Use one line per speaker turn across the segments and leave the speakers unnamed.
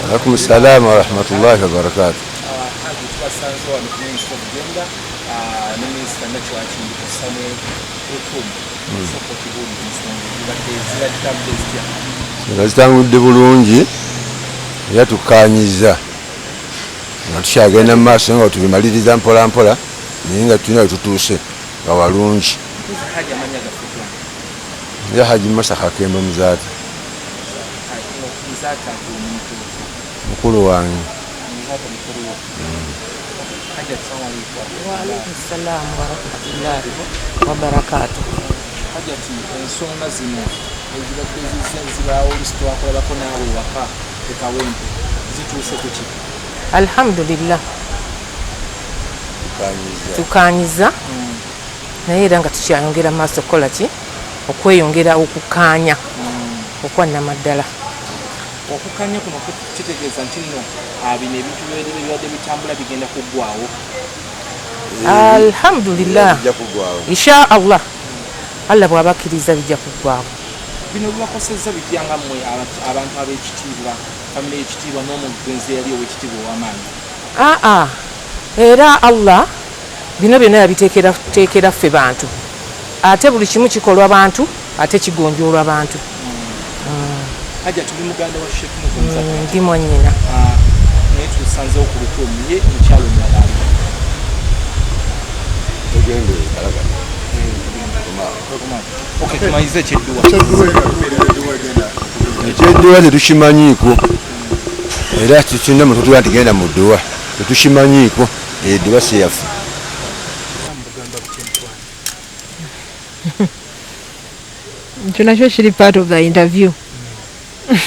Alaikum salaam wa rahmatullahi wa barakatuh.
Haji, tubasanze wano ku Ministry of Gender ne Minisita Nakiwakindi kussa ne Rutum. Sooka otubuulire ensonga zibadde zitambudde zitya?
Nga zitambudde bulungi era tukkaanyizza nga tukyagenda mu maaso nga tubimaliriza mpola mpola, naye nga tulina we tutuuse nga walungi.
Mpozi Haji, amannya gaffe twana.
Era Haji Musa Kakembo Muzaata.
Muzaata gwe omuntu?
Mukulu wange.
Muzaata mukulu wo. Haji, assalamu alaikum.
Waalaikum salaamu warahmatullahi wabarakatuh.
Hajati, ensonga zino ezibadde zizze zibaawo, olusi twakulabako naawe ewaka e Kawempe, zituuse ku ki?
Alhamdulillah.
Tukkaanyizza.
Tukanyiza, naye era nga tukyayongera maaso okukola ki, okweyongera okukkaanya okwannamaddala.
Okukkaanya kuno kitegeeza nti nno bino ebintu bibadde bitambula bigenda kuggwawo?
Alhamdulillah.
Bijja kuggwawo.
Insha Allah, Allah bw'abakkiriza bijja kuggwawo.
Bino bibakosezza bitya nga mmwe abantu ab'ekitiibwa, famire y'ekitiibwa n'omugenzi eyali ow'ekitiibwa ow'amaanyi?
Aa, era Allah bino byonna yabiteekera teekera ffe bantu, ate buli kimu kikolwa bantu, ate kigonjoolwa bantu.
Hajati, tuli muganda wa Sheikh Nuhu Muzaata?
Ndi mwannyina.
Naye tusanzewo ku lutuumu ye mukyalo omulala ali?
Tugende kalagala.
Okay, tumalize ekyedduwa.
Ekyedduwa tetukimanyiiko, era tukirina mututuga nti genda mu dduwa, tetukimanyiiko, edduwa si yaffe.
Mugamba butya mukwano?
Ekyo nakyo kiri part of the interview?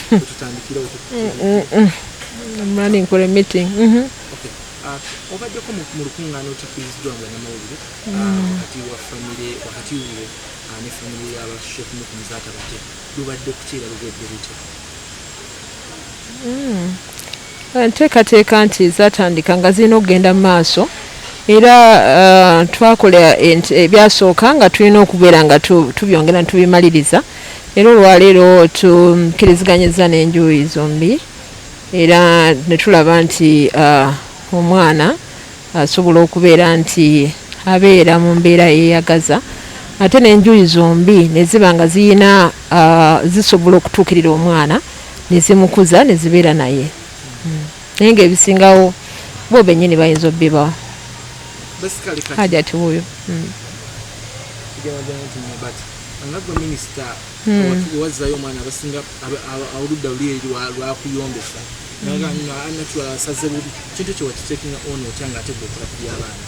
Tutandikire.
I'm running for a meeting.
Okay. Obaddeko mu lukuŋŋaana olutakkirizibwa nga bannamawulire wakati wa famire, wakati wo ne famire y'aba Sheikh Nuhu Muzaata Batte. Lubadde kuki era lugedde lutya?
Enteekateeka nti zatandika nga zirina okugenda mu maaso, era twakola ebyasooka nga tulina okubeera nga tubyongera tubimaliriza, era olwaleero tukkiriziganyiza n'enjuyi zombi era ne tulaba nti omwana asobola okubeera nti abeera mu mbeera yeeyagaza, ate n'enjuyi zombi ne ziba nga ziyina zisobola okutuukirira omwana ne zimukuza ne zibeera naye. Naye ng'ebisingawo bo bennyini bayinza obbibawa.
Basically kati
Hajati wuuyo.
Tugenda nti but nga gwe minisita wazzayo omwana, abasinga oludda luli eri lwakuyombesa natural asaze bubi. Kintu kye wakitekinga on otya nga ate gwe okola ku by'abaana?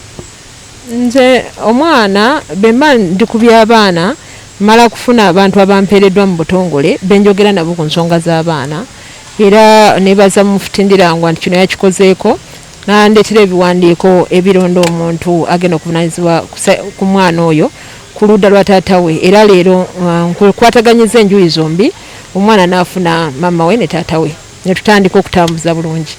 Nze omwana bwe mba ndi ku by'abaana, mala kufuna abantu abampeereddwa mu butongole benjogera nabo ku nsonga z'abaana, era nebaza Mufuti Ndirangwa nti kino yakikozeeko nandetera ebiwandiiko ebironda omuntu agenda okuvunanyizibwa ku mwana oyo ku ludda lwa taata we. Era leero nkwataganyiza enjuyi zombi, omwana n'afuna maama we ne taata we, ne tutandika okutambuza bulungi.